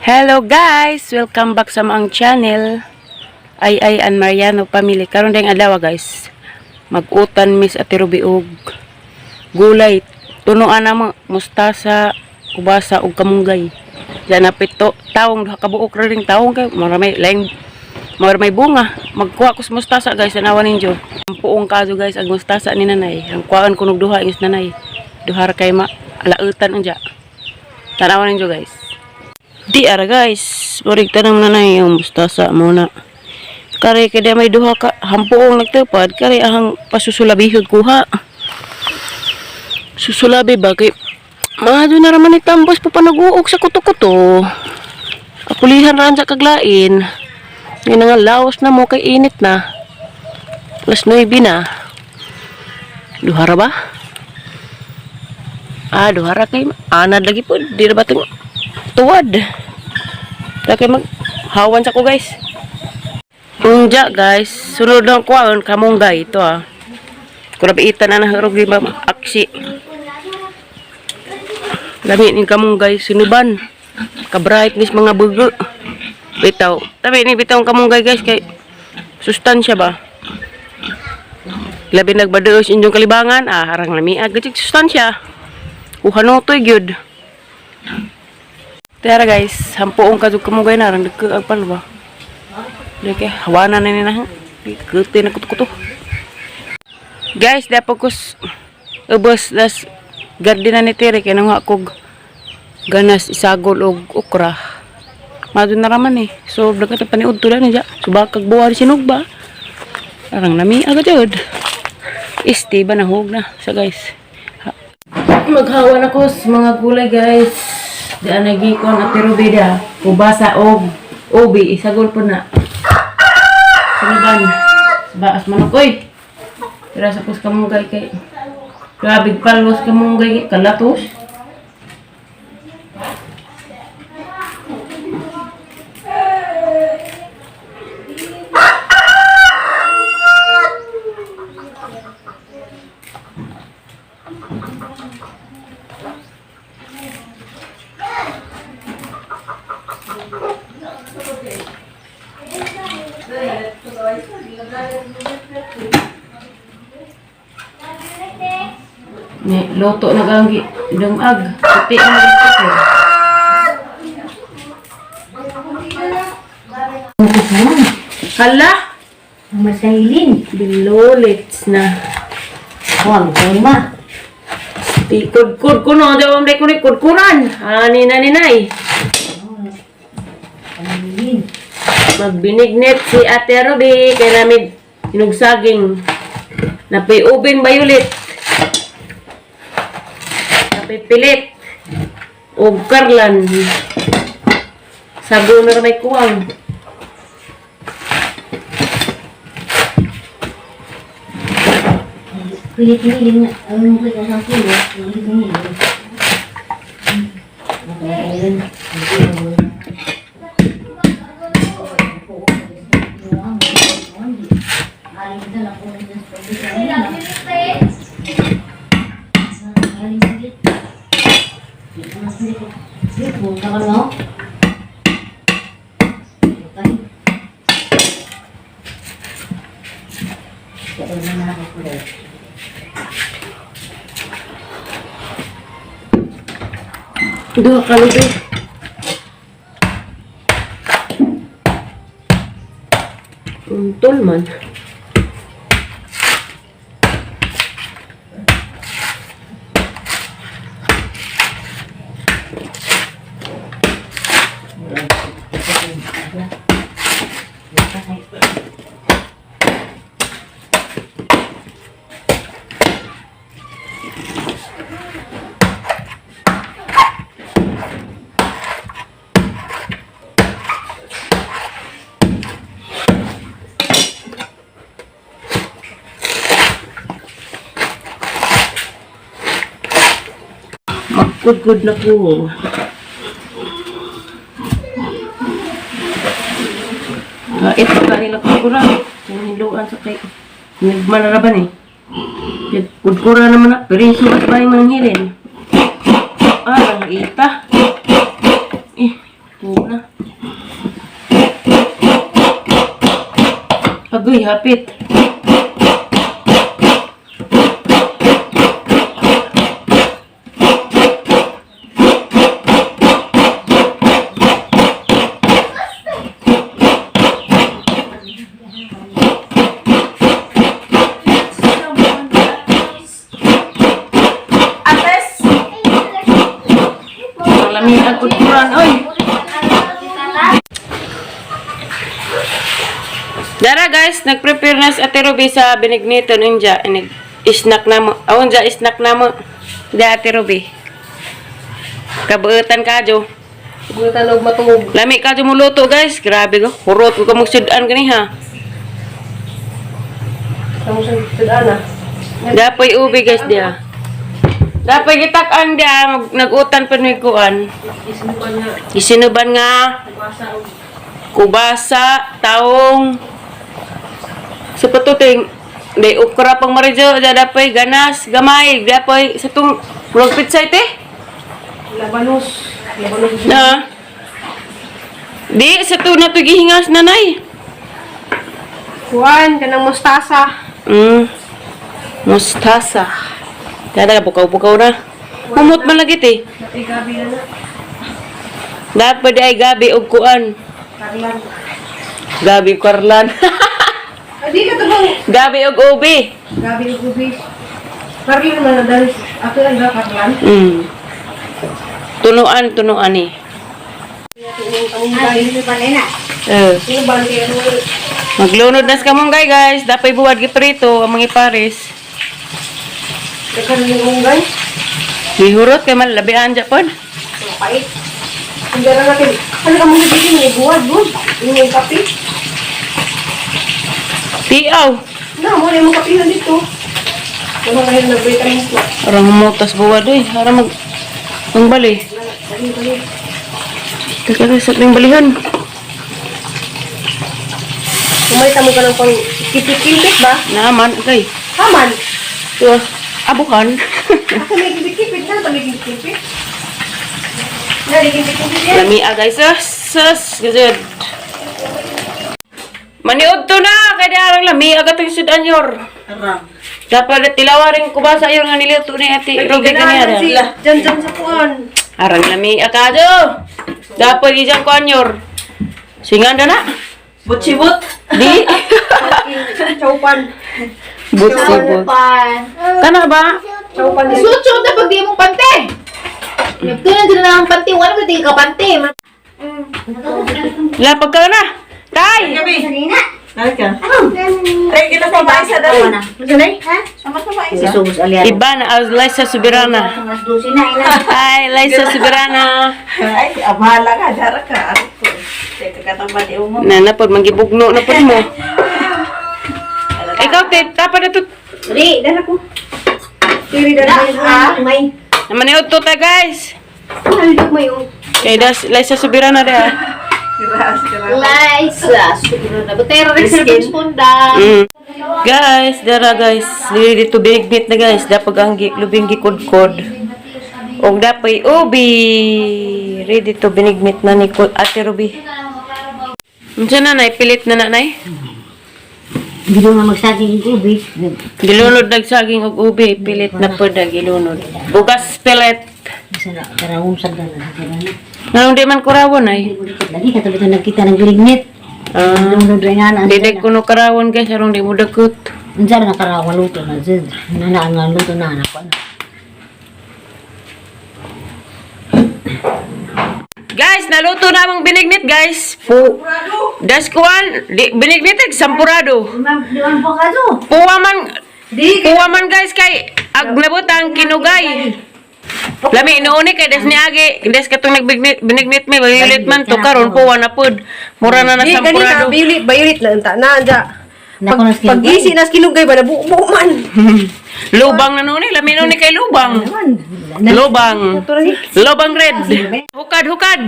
Hello guys! Welcome back sa maang channel. Ay ay an Mariano family. Karon dayong adlaw, guys. Mag-utan mis Ate Ruby og gulay. Tunuan na mo mustasa, kubasa ug kamunggay. Diyan na pito tawong duha ka buok ra ring tawong kay mura may laing mura may bunga. Magkuha ko sa mustasa, guys, tanawa ninyo. Ang puong kaso, guys, ang mustasa ni nanay. Ang kuhaan ko nog duha ingis nanay. Duha ra kay ma alautan unja. Tanawa ninyo, guys. Di ara, guys. Murig tanong na na yung mustasa muna. Kare kay di may duha ka hampuong nagtupad kare ahang pasusulabihod kuha. Susulabi ba kay Maado na raman ni tambos pa panaguog sa kuto-kuto. Apulihan ra sa kaglain. Ngayon na nga laos na mo kay init na. Alas 9 na. Duha ra ba? Ah, duha ra kay anad lagi po. Di ra ba ting tuwad? Kaya kay mag hawan sa ko, guys. Unja, guys, sunod lang kuwaon kamunggay ito ah. Kurabiitan na nahurog di ba aksi. Lami ning kamunggay sinuban. Kabright nis mga bugo. Bitaw. Tabi ni bitaw ang kamunggay, guys, kay sustansya ba. Labi nagbadoos inyong kalibangan, ah harang lami agad sustansya. Kuha no toy gyud. Tara guys, hampuong kadug kamunggay na rang dagko ang palwa. Di kay hawana na ni na. Kuti na kuto-kuto. Guys, dapat ko ubos das garden na ni Tere kay nangha kog ganas isagol og okra. Mado na raman eh. So, dagat pa ni udto na niya. Subakag buwa ni sinog ba? Arang nami agad jud. Este ba nahug na sa guys. Ha. Maghawan ako sa mga gulay, guys. Daan nagi ko ang Ate Ruby da. Kubasa og ubi isagol po na. Sinuban. Baas manok oy. Pero sa kus kamunggay kay grabe palwas kamunggay kalatos. Ni luto na kang dumag. Puti ang gusto ko. Hala! Masailin. Bilolits na. Huwag ma. Ti kudkud ko no, daw ang ko ni kudkuran. Ani na ninay. Masailin. Magbinignit si Ate Ruby kay namin hinugsaging. Napay ubing bayulit. Napay pilit. Og karlan. Sago na may kuwang. Pilit niling. Ang mga sa kilo. Pilit niling. Masailin. Duha ka lubi. Untol man. Magkudkod na ko. Ito kanila kudkura. Hiniluan sa kay. Nagmalaraban eh. Kudkura naman na. Pero yung sukat pa yung manghilin. Ah, ang ita. Eh. Oo na. Agoy, hapit. Ates! Malami ang kudkuran, oy. Dara guys, nag-prepare na si Ate Ruby sa binigniton inja. Inig snack na mo. Awon ja snack na mo. Da Ate Ruby. Kabuutan ka jo. Butan og matuog. Lami ka jo mo luto guys. Grabe go. Hurot ko ka magsudan gani ha. Sa mo sa tudana. Dapoy ubi guys dia. Dapoy gitak-an dia nag-utan pa ni kuan. Isinuban nga. Isinuban nga Kubasa og kubasa, taong sa patuting day okra pang marijo da dapoy ganas gamay dapoy sa tung murag pitsay te labanos. Labanos. na di sa to na to gihingas nanay. Kuan kanang mustasa. Mustasa dada bukaw-bukaw na humot man lagi te. Ay gabi na na. Dapat ay gabi og kuan. Karlan. Gabi karlan. Ay di ka tubong. Gabi og ubi. Gabi og ubi. Karlan man na dahil ato ang da karlan. Tunuan tunuan eh. Ay, Eh. sinuban kay ano. Maglunod na sa kamunggay guys. Dapat buwad giprito ang mga ipares. Daghan yung unggay. Gihurot kay man labian Japon. Pait. Ang dara natin. Ano ka muna dito? May buwad, bud. Yung kape. Tiaw. Na, mo na yung kape na dito. Wala kayo nag-vitamin ko. Arang humutas buwad eh. Arang mag ang bali. Dali, dali. Teka sa ating balihan. Kumalita mo ka ng pang kipit-kipit ba? Naaman kay. Haman. Ito, abukan. Ako may kipit-kipit na. Ito may kipit-kipit. Na, may kipit-kipit yan. Lami guys. Sus, sus, gazed. Maniod to na kay di arang lami agad ang sudan yor. Dapat tilawarin ko ba sa iyo nga niluto ni Ate Ruby kaniya. Si Jan Jan sa kuan. Arang lami akado. Dapat ijang kuan yor. Singan na. Butchibut. Di. Chowpan. Butsi but. Kana ba? Chowpan. Sutso na pag di mong pante. Nagtunan din na ang pante. Wala ko tingin ka pante. La pagka na. Tay. Susubos aliyan. Iba na ang Liza Soberana. Alas 12 na ina. Hi, Liza Soberana. Ay, abala ka, dara ka. Ako. Teka ka tamad mo. Na na pod mangibugno na pod mo. Ikaw te, tapa na to. Ri, dala ko. Tiri dala. Ah, may. Namaniod to ta guys. Ano yung may yung Kay das Liza Soberana da. Liza. Siguro na. Butero rin sa punda. Guys, dara guys, dili dito binignit na guys, dapag ang lubing gikudkod. Og dapoy ubi. Ready to binignit na ni Ate Ruby. Unsa na nay pilit na nanay? Hindi na magsaging yung ubi. Gilunod nagsaging og ubi, pilit na pod na gilunod. Bugas pilit. Isa na, karawong sagdan na. Nganong di man kurawon ay? Lagi ka tuloy nagkita ng binignit. Ah, Lunod rin nga na. di day kuno karawon guys, arong di mo dakot. Unsa na karawan luto na zed. Nana ang luto na anak ko. Guys, naluto na among binignit guys. Po. Das kuan, di binignit ag sampurado. Di man po ka do. Puwa man puwa man guys kay ag nabutang kinugay. Lami inuuni kay des niagi, des katong nagbignit binignit may violet man to karon puwa na pud. Mura na na Di kanina sampurado. violet violet na unta na anja. Nako Pag na skin. pag isi na kinugay ba na buo man. Lubang na nuni, lami inuuni kay lubang. Lubang. Lubang red. Hukad hukad.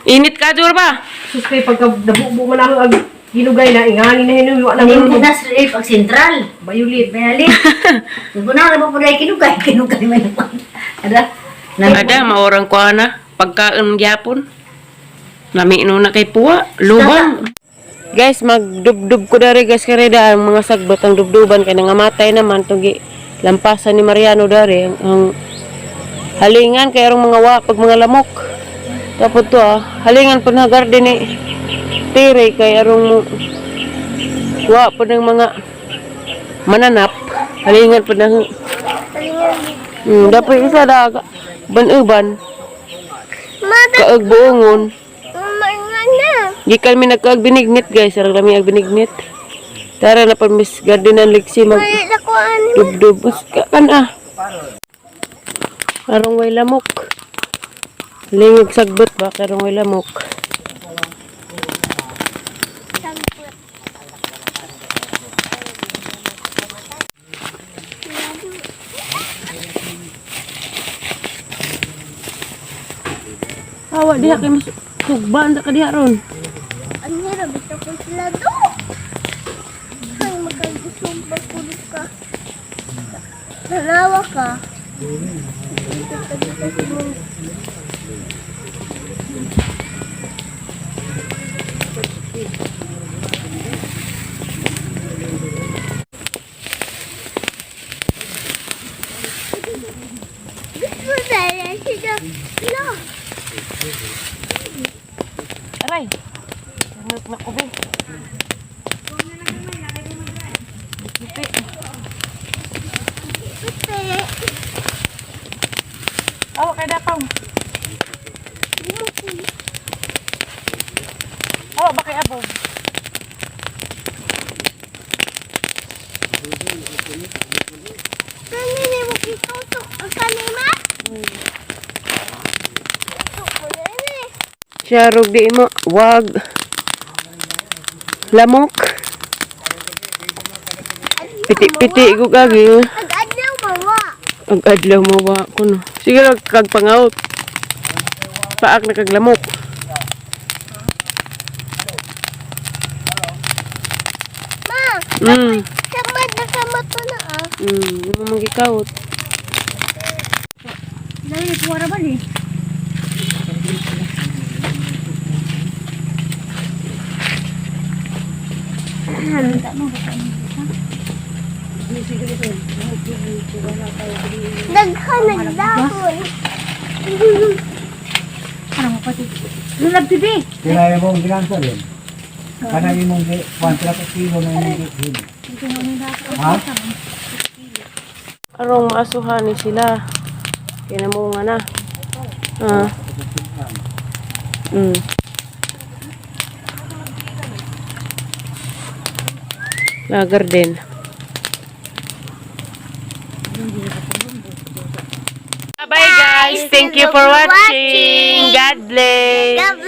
Init ka jur ba? Sus kay pagka nabuo man ako ag ginugay na ingani na hinuwi wa na Ano mo. na sa pag sentral. Violet. Bayali. Kung na mo po dai kinugay, kinugay man. Ada. Ada maorang kuana pagkaon gyapon. Lami no na kay puwa, lubang. Guys, magdubdub ko dari guys kay ang mga sagbot ang dubduban kay nangamatay naman tugi lampasan ni Mariano dari ang halingan kay arong mga wapag mga lamok. Tapos to ah, halingan po na garden ni Tere kay arong mo wa po ng mga mananap. Halingan po ng dapat isa da ban-uban kaag buongon. Gikan mi nagkaag binignit guys, sarang kami ag binignit. Tara na pa Miss Gardenan Lexi mag dubdub kan ah. Karong way lamok. Lingog sagbot ba karong way lamok. Awa diha kay mas sugban ta ka diha ron. Ang hirap ito ko sila do. Ay, magkagusumpar ko ka. Nanawa ka. Gusto na sila. No. Aray. Samot na ko be. Pepe. Awa kay dapaw. Awa ba kay abo? Kanina mo itutok ang kanima? Tutok ko na yun eh. Siya rog di mo wag lamok. Piti-piti ko kagi. Ag-adlaw mawa. Ang adlaw mo ba kuno. Sige lang kag pangaut. Paak na kag lamok. Ma, samad na samad to na ah. Mo magikaut. Dahil puwara ba ni? Daghan nagdahon. Ano mo pati? Lulab TV. Kaya mong ginansa rin. Kanang imong 1 ka kilo na imong gi. Ha? Arong maasuhan ni sila. Kinamunga na. Ah. Lagar din. Bye guys. Thank you for watching. God bless. God